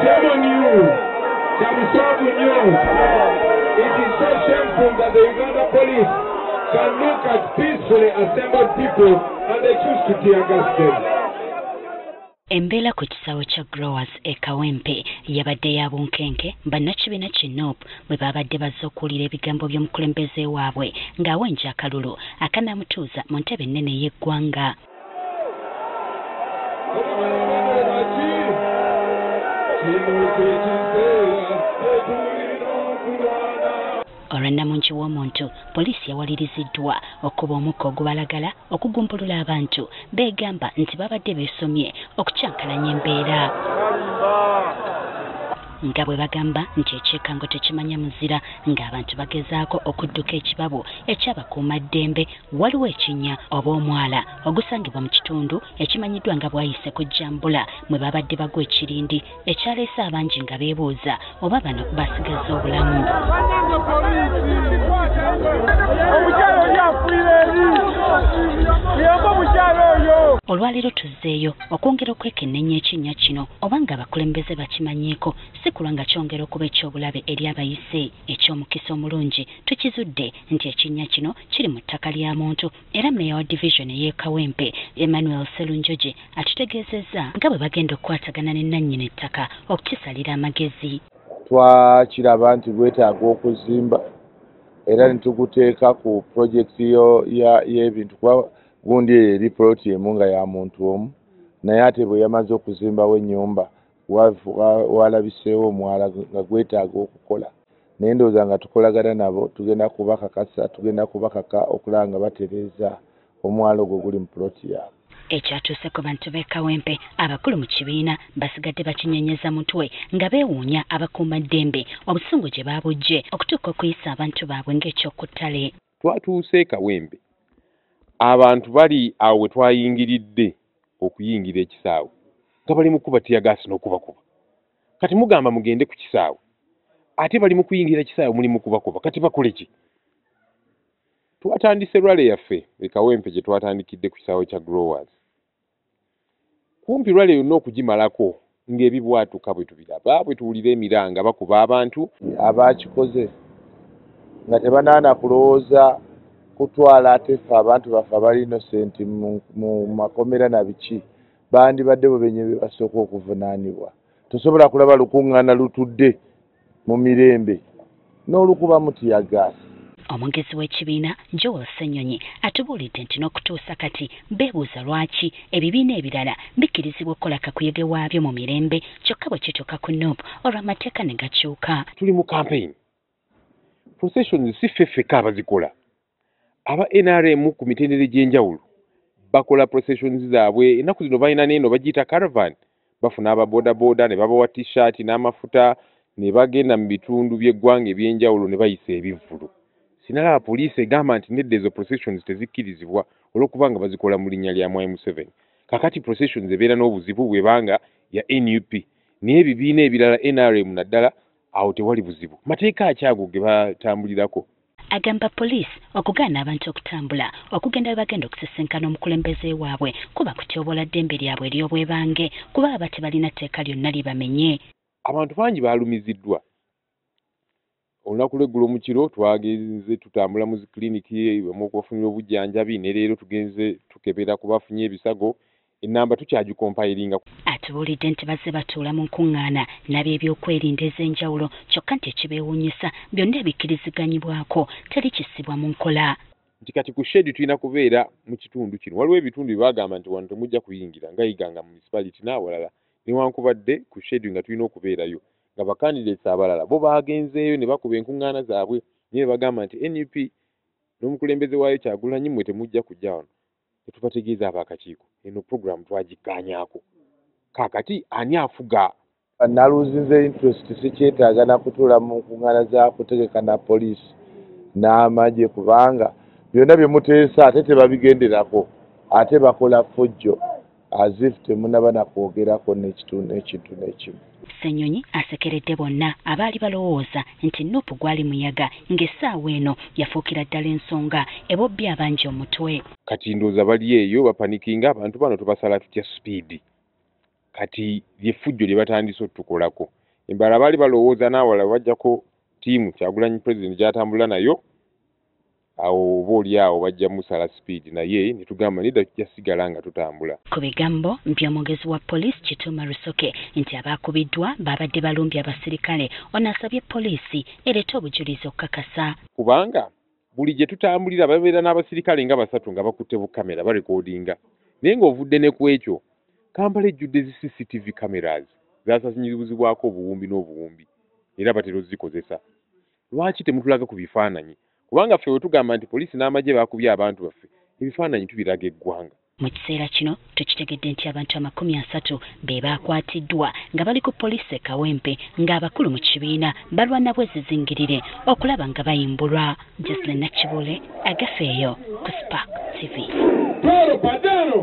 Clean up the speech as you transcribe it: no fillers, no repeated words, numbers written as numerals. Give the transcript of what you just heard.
Shame on you. Kya buswavu nnyo. It is so shameful that the Uganda police can look at peacefully assembled people and they choose to tear gas them. Embeera ku kisaawe kya Growers e Kawempe yabadde ya bunkenke bannakibiina ki NUP bwe babadde bazze okuwulira ebigambo by'omukulembeze waabwe ng'awenja akalulu akanaamutuuza mu ntebe ennene ey'eggwanga. Olwannamungi w'omuntu poliisi yawaliriziddwa okuba omukka ogubalagala okugumbulula abantu beegamba nti babadde beesomye okukyankalanya embeera. Nga bwe bagamba nti ekyekango tekimanya muzira ng'abantu bagezaako okudduka ekibabu ekyabakuumaddembe waliwo ekinnya oba omwala ogusangibwa mu kitundu ekimanyiddwa nga Bwayise ku Jambula mwe babadde bagwa ekirindi ekyaleese abangi nga beebuuza oba bano basigazza obulamu. Olwaleero tuzzeeyo okwongera okwekenneenya ekinnya kino oba nga abakulembeze bakimanyiiko si kulwa nga kyongera okuba eky'obulabe eri abayise. Eky'omukisa omulungi tukizudde nti ekinnya kino kiri mu ttaka lya muntu era mmeeya wa division ey'e Kawempe Emmanuel Sserunjogi atutegeezezza nga bwe bagenda okukwatagana ne nnannyini ttaka okukisalira amagezi. Twakiraba nti gwetaaga okuzimba era ne tuguteeka ku pulojekiti y'ebintu kuba gundi eyo eri poloti emu nga ya muntu omu, naye ate bwe yamaze okuzimbawo ennyumba walabiseewo omwala nga gwetaaga okukola. Naye ndowooza nga tukolagana nabo tugenda kubakakasa, tugenda kubakaka okulaba nga batereeza omwala ogwo guli mu poloti yaabwe. Ekyatuuse ku bantu b'e Kawempe abakulu mu kibiina basigadde bakinyenyeza mutwe nga beewuunya abakuumaddembe obusungu gye baabujje okutuuka okuyisa abantu baabwe ng'ekyokuttale. Twatuuse e Kawempe abantu bali awo we twayingiridde okuyingira ekisaawe nga bali mu kuba tiyagaasi n'okubakuba. Kati mugamba mugende ku kisaawe ate bali mu kuyingira ekisaawe muli mu kubakuba, kati bakole ki? Twatandise rally yaffe e Kawempe gye twatandikidde ku kisaawe kya Growers. Kumpi rally yonna okugimalako ng'ebibwatuka bwe tubiraba, bwe tuwulira emiranga bakuba abantu. Abakikoze nga tebanaana kulowooza kutwala ate ffe abantu baffe abali innocent mu makomera na biki bandibadde bo bennyini be basooka okuvunaanibwa. Tosobola kulaba lukuŋŋaana lutudde mu mirembe n'olukubamu tiyagaasi. Omwogezi w'ekibiina Joel Ssenyonyi atubuulidde nti n'okutuusa kati beebuuza lwaki ebibiina ebirala bikkirizibwa okukola kakuyege waabyo mu mirembe kyokka bwe kituuka ku NUP olw'amateeka ne gakyuka. Tuli mu campaign. Processions si ffe ffekka abazikola. Aba NRM ku mitendera egy'enjawulo bakola processions zaabwe. Ennaku zino balina n'eno bagiyita caravan, bafuna ababoodabooda ne babawa t-shirt n'amafuta ne bagenda mu bitundu by'eggwanga eby'enjawulo ne bayisa ebivvulu. Sinalaba poliisi egamba nti nedda ezo processions tezikkirizibwa olw'okuba nga bazikola mu linnya lya Mwami Museveni. Kakati processions ebeera n'obuzibu bw'ebanga ya NUP, naye ebibiina ebirala NRM naddala awo tewali buzibu. Mateeka ki ago ge batambulirako? Agamba poliisi okugaana abantu okutambula okugenda we bagenda okusisinkana omukulembeze waabwe kuba kutyoboola ddembe lyabwe ery'obwebange kuba aba tebalina tteeka lyonna libamenye. Abantu bangi baalumiziddwa. Olunaku lw'eggulo mu kiro twagenze tutambula mu zikiliniki emu okubafunira obujjanjabi, ne leero tugenze tukebera ku bafunye ebisago, ennamba tukyagikompayiringa. Atubuulidde nti bazze batuula mu nkuŋŋaana n'ab'ebyokwerinda ez'enjawulo kyokka nti ekibeewuunyisa byonna ebikkiriziganyibwako teri kissibwa mu nkola. Nti kati ku shedi tulina kubeera mu kitundu kino. Waliwo ebitundu bye bagamba nti wano temujja kuyingira nga Iganga municipality n'awalala, newankubadde ku shedi nga tulina okubeerayo nga bakandidates abalala bo bagenzeeyo ne bakuba enkuŋŋaana zaabwe naye bagamba nti NUP n'omukulembeze waayo Kyagulanyi mmwe temujja kujja wano. Ne tubategeeza ab'akakiiko eno puroguramu twagikkaanyaako. Kaakati ani afuga? Naluzinze interest, sikyetaaga na kutuula mu nkuŋŋaana za kutegeka na poliisi n'amagye kubanga byonna bye muteesa ate tebabigenderako, ate bakola ffujjo as if temunnaba na kwogerako n'ekintu n'ekimu. Ssenyonyi asekeredde bonna abaali balowooza nti NUP gwali muyaga ng'essaawa eno yafuukira ddala ensonga ebobbya abangi omutwe. Kati ndowooza bali eyo bapanikinga abantu bano tubasala tutya sipiidi. Kati lyeffujjo lye batandise otukolako. Embala baali balowooza n'awalala bajjako ttiimu Kyagulanyi pulezidenti gy'atambula nayo, awo oba oli awo bajja musala sipiidi, naye ne tugamba nedda, tujja sigala nga tutambula. Ku bigambo by'omwogezi wa poliisi Kituuma Rusoke nti abaakubiddwa babadde balumbye abasirikale, ono asabye poliisi ereete obujulizi okukakasa. Kubanga buli gye tutambulira babeera n'abasirikale nga basatu nga bakutte bukamera barekodinga, naye ng'ovudde ne ku ekyo, Kampala ejjudde zi CCTV cameras zaasasinyizibwako obuwumbi n'obuwumbi era batera ozikozesa. Lwaki temutulaga ku bifaananyi? Kubanga ffe we tugamba nti poliisi n'amagye baakubye abantu baffe, ebifaananyi tubiraga eggwanga. Mu kiseera kino tukitegedde nti abantu 30 be baakwatiddwa nga bali ku poliisi e Kawempe, ng'abakulu mu kibiina balwana bwezizingirire okulaba nga bayimbulwa. Jocelyn Nakibule, Agafeeyo ku Spark TV. Toro Padano!